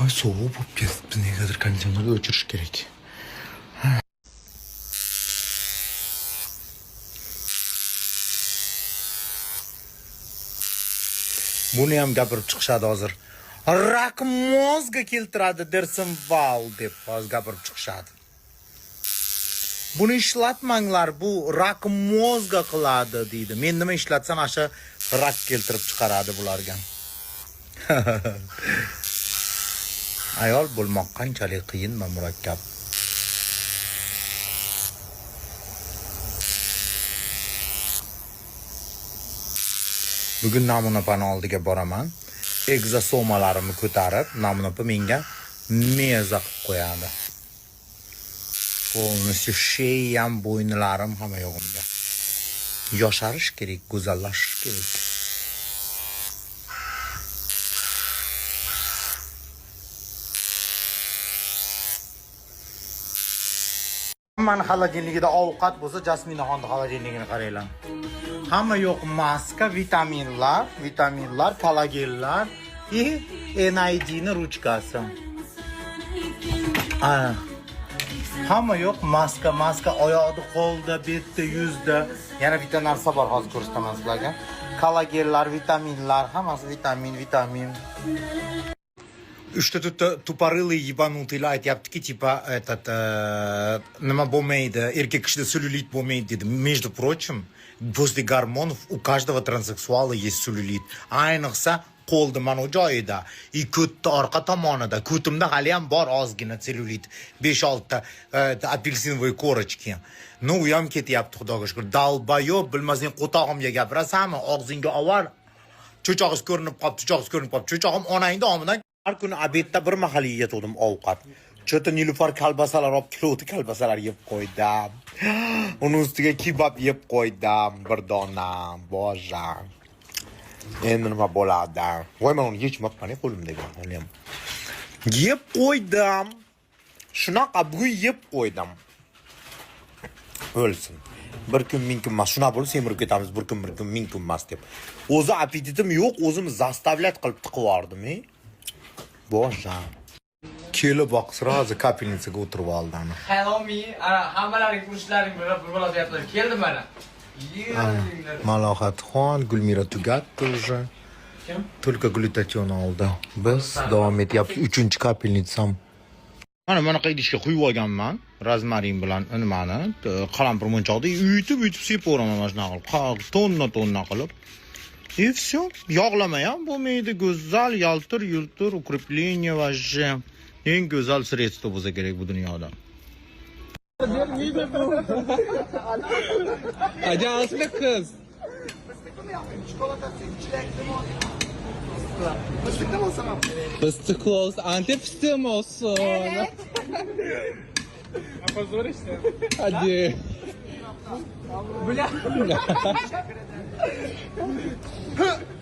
Voy, sovuq bo'lib ketibdi, negadir konditsionerni o'chirish kerak. Buni ham gapirib chiqishadi hozir. Рак мозга keltiradi Dersimval deb hozir gapirib chiqishadi. Buni ishlatmanglar, bu рак мозга qiladi deydi. Men nima ishlatsam, o'sha rak keltirib chiqaradi bularga. Ayol bo'lmoq qanchalik qiyin va murakkab. Bugun Namuna opani oldiga boraman. Egzosomalarimni ko'tarib, Namuna opa menga meza qilib qo'yadi. Полностью шея m, bo'ynilarim, hamma yog'imga. Yosharish kerak, go'zallashish kerak. Hammani холодильник ida ovqat bo'lsa, Jasminaxonni холодильник ini qaranglar. Hamma yo'q maska, vitaminlar, vitaminlar, kollagenlar и NID ni ruchkasi. Ana. Hamma yo'q maska, maska oyoqda, qo'lda, betda, yuzda. Yana bitta narsa bor, hozir ko'rsataman sizlarga. Kollagenlar, vitaminlar, hammasi vitamin, vitamin. Uchta to'rtta тупорылый ебанутый lar aytyaptiki, типа, этот, nima bo'lmaydi, erkak kishida sellyulit bo'lmaydi dedi. Между прочим, после гормонов у каждого транссексуала есть целлюлит. Ayniqsa qo'lni mana joyida и ko'tni orqa tomonida. Ko'timda hali ham bor ozgina sellyulit, 5-6 ta апельсиновые корочки. Ну, u ham ketyapti, xudoga shukur. Долбоёб, bilmasang qo'tog'imga gapirasanmi? Og'zingga ovar. Cho'chog'ingiz ko'rinib qolibdi, cho'chog'ingiz ko'rinib qolibdi. Cho'chog'im onangni omidan. Har kuni обед da bir mahal yeyatgandim ovqat. Что-то Nilufar kolbasalar olib keluvdi, kolbasalar yeb qo'ydim. Uni ustiga kebab yeb qo'ydim bir dona. Боже. Endi nima bo'ladi? Voy, men uni yechmabman qo'limdagi. Uni ham. Yeb qo'ydim. Shunaqa bugun yeb qo'ydim. O'lsin. Bir kun ming kun emas. Shunaqa bo'lib semirib ketamiz, bir kun bir kun ming kun emas deb. O'zi appetitim yo'q, o'zim заставлять qilib tiqib yubordim. Боже. Kelib boq, сразу капельница ga o'tirib oldi ana. Hello me. Ana hammalaring urishlaring bilan bir bola deyaptilar. Keldim mana. Yig'inglar. Malohatxon, Gulmira tugatdi уже. Kim? Только glutation oldi. Biz davom etyapmiz. Uchinchi капельница m. Mana bunaqa idishga quyib olganman. Rozmarin bilan nimani, qalampir monchoqni uyutib-uyutib sepaveraman mana shunaqa qilib. Tonna tonna qilib. И все. Yog'lama ham bo'lmaydi, go'zal, yaltir yultir, укрепление вообще. Eng go'zal средство bo'lsa kerak bu dunyoda. Hadi alsana kız. Fıstıklı mı olsun abi? Fıstıklı olsun. Antep fıstığı mı olsun? Evet. Hadi.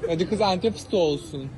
Hadi kız Antep fıstığı olsun.